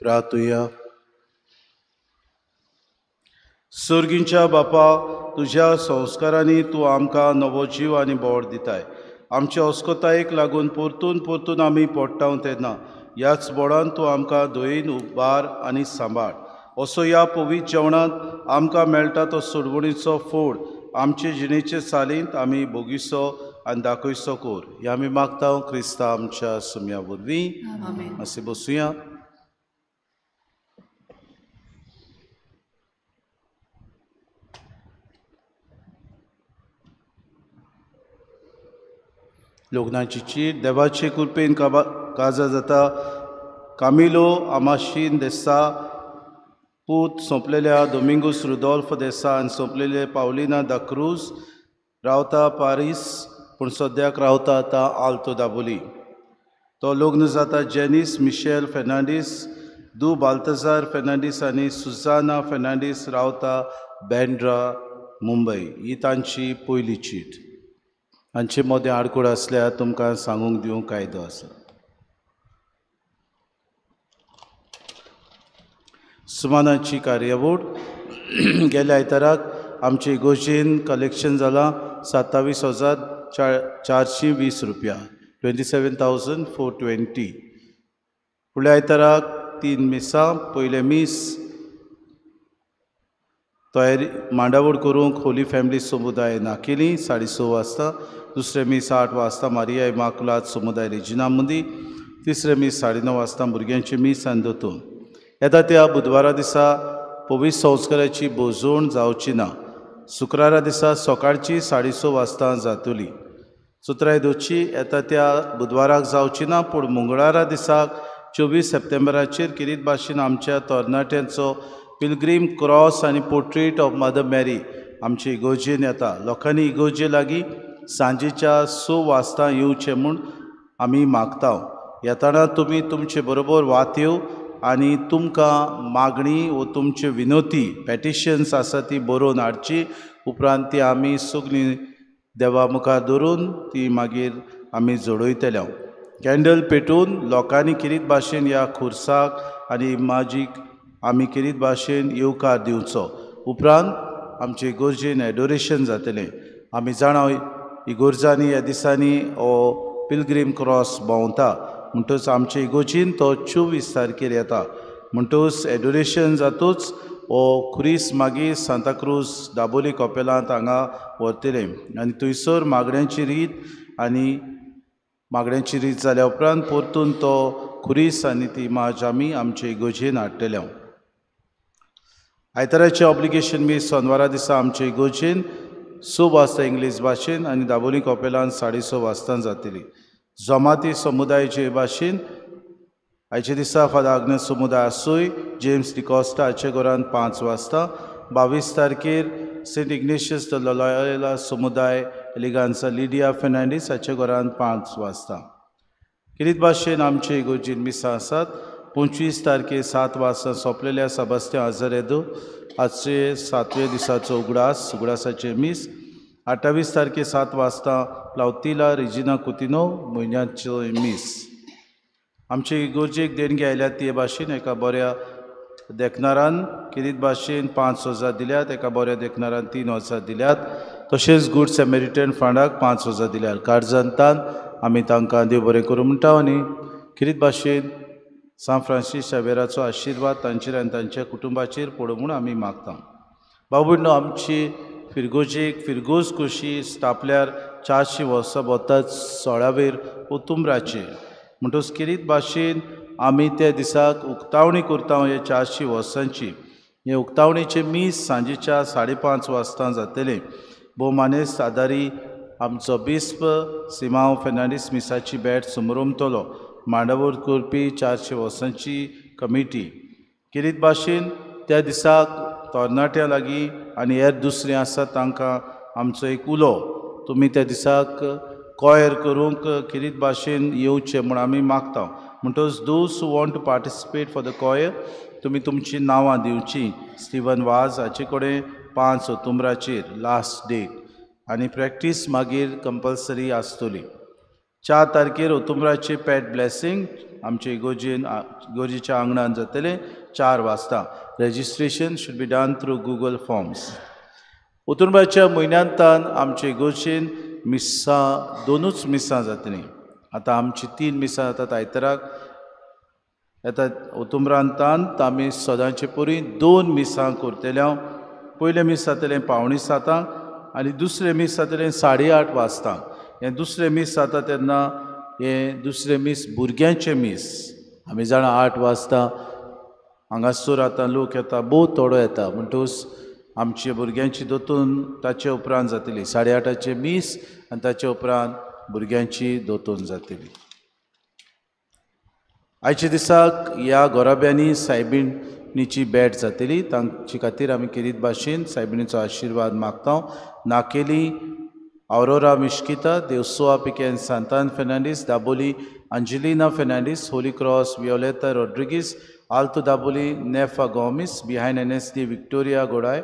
प्रार्थुया. सोर्गींच्या बापा, तुज्या संस्कारांनी तूं आमकां नवो जीव आनी बोड दिताय. आमच्या अस्कोतायेक लागून परतून परतून आमी पोडटाव तेन्ना ह्याच बोडान तूं आमकां दयेन उबार आनी सांबाळ. असो ह्या पवित्र जेवणांत आमकां मेळटा तो सोडवणीचो फोड आमचे जिणेचे चालींत आमी भोगिसो आनी दाखयसो कोर. ह्या आमी मागता क्रिस्ता आमच्या सुम्या वरवीं. अशें बसुया. लग्नाची चीट. देवाचे कृपेन काजा जाता कामिलो आमाशीन देसा पूत सोंपलेल्या दोमिंगूस रुदोल्फ देसा आनी सोंपलेले पावलिना दा क्रूज रावता पारीस, पूण सद्याक रावता आतां आल्तो दाबोली. तो लग्न जाता जेनीस मिशेल फेर्नांडीस दू बाल्तजार फेर्नांडीस आनी सुजाना फेर्नांडीस रावता बँड्रा मुंबय. ही तांची पयली चीट. हांचे मदें आडखळ आसल्यार तुमकां सांगूंक दिवंक कायदो आसा. सुमानाची कार्यावळ. गेल्या आयताराक आमचे इगोर्जेन कलेक्शन जालां 27,420 रुपया, 27,420. फुडल्या आयताराक 3 मिसां. पयलें मीस तयारी मांडावळ करूंक होली फॅमिली समुदाय नाकेली 6:30 वाजता. दुसरें मीस 8 वाजता मारिया इमाकुलाद समुदाय रेजिना मुंदी. तिसरें मीस 9:30 वाजता भुरग्यांचें मीस आनी दोतोर. येता त्या बुधवारा दिसा पवित्र संस्काराची भोजवण जावची ना. शुक्रारा दिसा सकाळची 6:30 वाजता जातली. चुत्राय दोची येता त्या बुधवाराक जावची ना, पूण मंगळारा दिसाक 24 सप्टेंबराचेर किरीत भाशेन आमच्या तरणाट्यांचो पिलग्रीम क्रॉस आनी पोर्ट्रेट ऑफ मदर मॅरी आमचे इगोर्जेन येता. लोकांनी इगोर्जे लागीं सांजेच्या 6 वाजता येवचें म्हूण आमी मागता. येताना तुमी तुमचे बरोबर वात्यो आनी तुमकां मागणी वो तुमच्यो विनोती पेटिशन्स आसा ती बरोवन हाडची. उपरांत ती आमी सगळीं देवा मुखार दवरून ती मागीर आमी जोडयतले. कॅन्डल पेटोवन लोकांनी खेरीत भाशेन ह्या खुर्साक आनी इमाजीक आमी खेरीत भाशेन येवकार दिवचो. उपरांत आमचे इगोर्जेन एडोरेशन जातलें. आमी जाणा इगोर्जांनी ह्या दिसांनी हो पिलग्रीम क्रॉस भोंवता, म्हणटच आमचे इगोर्जेन तो 24 तारखेर येता. म्हणटच एडोरेशन जातूच हो खुरीस मागीर सांताक्रूज दाबोली कपेलांत हांगा व्हरतले आनी थंयसर मागण्यांची रीत आनी मागण्यांची रीत जाल्या उपरांत परतून तो खुरीस आनी ती इमाज आमी आमचे इगोर्जेन हाडटले. आयताराचें ऑब्लिगेशन बी सोनवारा दिसा आमचे इगोर्जेन 6 वाजता इंग्लीश भाशेन आनी दाबोली कपेलान 6:30 वाजता जातली. जमाती समुदायाचे भाशेन आयच्या दिसा फादर आग्नेस समुदाय आसूय जेम्स डिकॉस्टा हाचे घरान 5 वाजता. 22 तारखेर सेंट इग्नेशियस the Loyola समुदाय एलिगांसा लिडिया फेर्नांडीस हाचे घरान 5 वाजता. खेरीत भाशेन आमचे इगोर्जेन मिसां आसात. 25 तारखेर 7 वाजता सोंपलेल्या सेबास्तियांव आझारेदो आजचे 7व्या दिसाचो उगडास, उगडासाचें मीस. 28 तारखेर 7 वाजता प्लावतिला रेजिना कुतिनो म्हयन्याचें मीस. आमचे इगोर्जेक देणगी आयल्या ते भाशेन एका बऱ्या देखणारान खेरीत भाशेन 5,000 दिल्यात, एका बऱ्या देखणारान 3,000 दिल्यात, तशेंच गूड सेमेरिटन फंडाक 5,000 दिल्यात. काळजांतान आमी तांकां देव बरें करूं म्हणटा आनी खेरीत भाशेन सांत फ्रांसीस शावेराचो आशिर्वाद तांचेर आनी तांच्या कुटुंबाचेर पडूं म्हूण आमी मागता. बाबूनो, आमची फिरगोजेक फिरगोज कशी स्थापल्यार 400 वर्सां वतात 16वेर ओतुम्राचेर. म्हणटच खेरीत भाशेन आमी त्या दिसाक उक्तावणी करता हे 400 वर्सांची. हे उक्तावणेचें मीस सांजेच्या 5:30 वाजता जातलें. भोवमानेस्त आदारी आमचो बिस्प सिमांव फेर्नांडीस मिसाची भेट समरमतलो. मांडावळ करपी 400 वर्सांची कमिटी. खेरीत भाशेन त्या दिसाक तरणाट्यां लागीं आनी हेर दुसरीं आसात तांकां आमचो एक उलो, तुमी त्या दिसाक कॉयर करूंक खेरीत भाशेन येवचें म्हूण आमी मागता. म्हणटच those who want to participate for the choir तुमी तुमचीं नांवां दिवचीं. स्टिवन वाज हाचे कडेन 5 ऑक्टोबराचेर लास्ट डेट आनी प्रॅक्टीस मागीर कंपल्सरी आसतली. 4 तारखेर ओतुम्राचें पॅट ब्लॅसिंग आमचे इगोर्जेन इगोर्जेच्या आंगणान जातलें 4 वाजता. Registration should be done through Google forms. ओतुम्राच्या म्हयन्यांतान आमचे इगोर्जेन मिसां 2 मिसां जातलीं. आतां आमची 3 मिसां जातात आयताराक. आतां ओतुम्रांतान आमी सदांचे परी 2 मिसां करतले. पयलें मीस जातलें 6:45 आनी दुसरें मीस जातलें 8:30 वाजता. हें दुसरें मीस जाता तेन्ना हें दुसरें मीस भुरग्यांचें मीस. आमी जाणां 8 वाजता हांगासर आतां लोक येता, भोव थोडो येता, म्हणटूच आमचे भुरग्यांची दोतोन ताचे उपरांत जातली. 8:30 मीस आनी ताचे उपरांत भुरग्यांची दोतोन जातली. आयच्या दिसाक ह्या गोराब्यांनी सायबिणीची भेट जातली. तांचे खातीर आमी खेरीत भाशेन सायबिणीचो आशिर्वाद मागता. नाकेली Aurora Mesquita, Devsoa Pican Santan Fernandes, Dabolim Angelina Fernandes, Holy Cross Violeta Rodrigues, Alto Dabolim Nefa Gomes, behind NSD Victoria Godoy,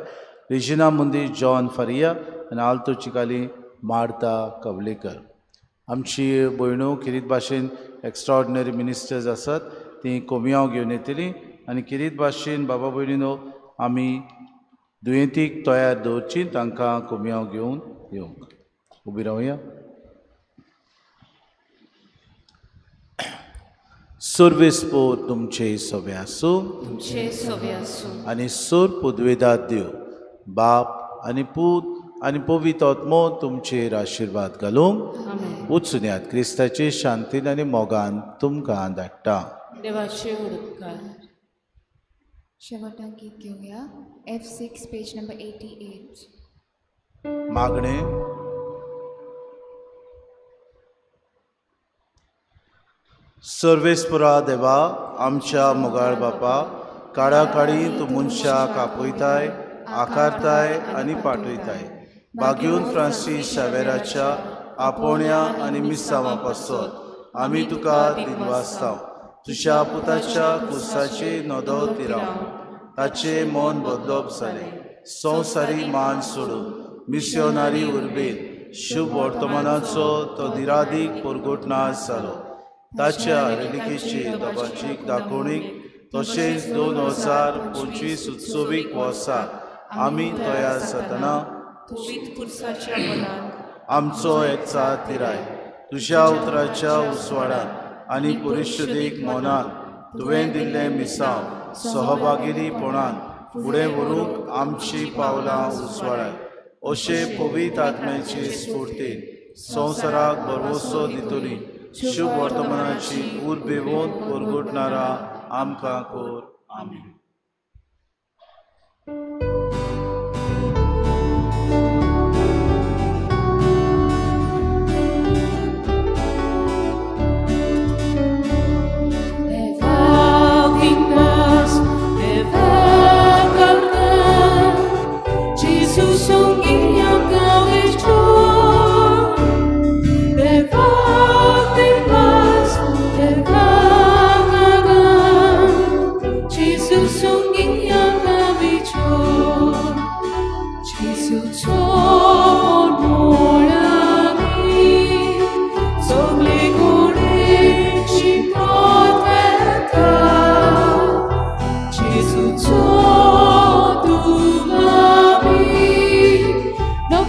Regina Mundi John Faria आनी आल्तो चिकाली मार्ता कवलेकर. आमची भयणो खेरीत भाशेन एक्स्ट्राऑर्डिनरी मिनिस्टर्स आसात, ती कोमियांव घेवन येतली आनी खेरीत भाशेन बाबा भयणीनो आमी दुयेंतीक तयार दवरची, तांकां कोमियांव घेवन येवंक. उबी रावया. सर्वेस्पोर तुमचे सवे आसूं, तुमचे सवे आसूं आनी सोर पुदवेदाद देव बाप आनी पूत आनी पवित्र आत्मो तुमचेर आशिर्वाद घालूंक. वचुन्यात क्रिस्ताचे शांतीन आनी मोगान तुमकां धाडटा. देवाचे उपकार. शेवटाक गीत घेवया F6 page number 88. मागणें. सर्वेस्परा देवा आमच्या मोगाळ बापा, काळाकाळी तूं मनशाक आपयताय, आकारताय आनी पाठयताय. बागेवन फ्रांसीस शावेराच्या आपोवण्या आनी मिसांवा पासत आमी तुका दिनवासता. तुज्या पुताच्या कुर्साचे नदो तिराव, ताचें मन बदलप जालें, संवसारी मान सोडून मिसियोनारी उर्बेन शुभ वर्तमानाचो तो दिरादीक परगटनाश जालो. ताच्या रेलिकेची दबाजीक दाखोवणीक तशेंच 2025 उत्सवीक वर्सा आमी तयार जातना आमचो एकचार थिराय. तुज्या उतराच्या उजवाडान आनी परिशुद्धीक मनान तुवें दिल्लें मिसांव सहभागीपणान फुडें व्हरूंक आमची पावलां उजवाडाय. अशें पवित्र आत्म्याचे स्फूर्तीन संवसाराक भरवंसो दितली शुभ वर्तमानाची उर्बेवंत परगटणारा आमकां कर. आमीन. Gesù, tu mami, non